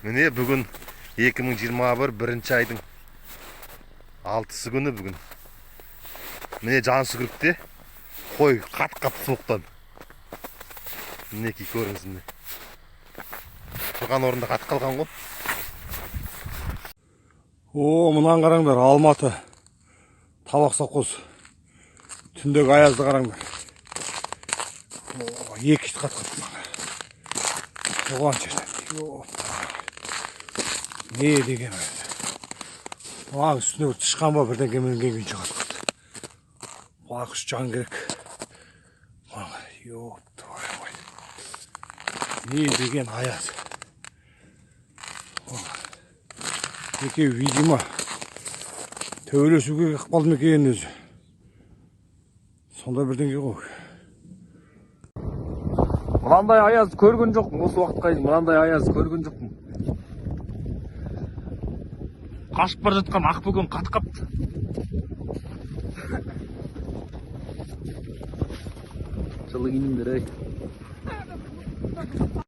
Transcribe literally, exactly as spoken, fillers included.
Мине, бу күн эки мынъ жыйырма бир, биринши айдынъ алтысы күни бу күн. Мине, жан сюгюрипте, кой катып калды сууктан. Минеки, коьринъиз, мине. Турган орнында катып калган го. О, мынаны каранъдар, Алматы. Табак совхоз. Туьндеги аязды каранъдар. О, эки ит каткан. Оған жерден. О, не деген аяз. Мынанынъ уьстине бир тышкан ба, бирдеңке минген куьйинше каткан. Мынанынъ уьстине жан керек. Мынанынъ, ёп твою мать. Не деген аяз. Экеви, видимо, тоьбелесуьвге ыкпал ма экен оьзи. Сондай бирдеңке го. Мынандай аяз коьрген жокпын, осы уақытқа дейін мынандай аяз коьрген жокпын. Кашып бара жаткан Акбөкен катып калыпты. Жылы кийиниңдер, ей.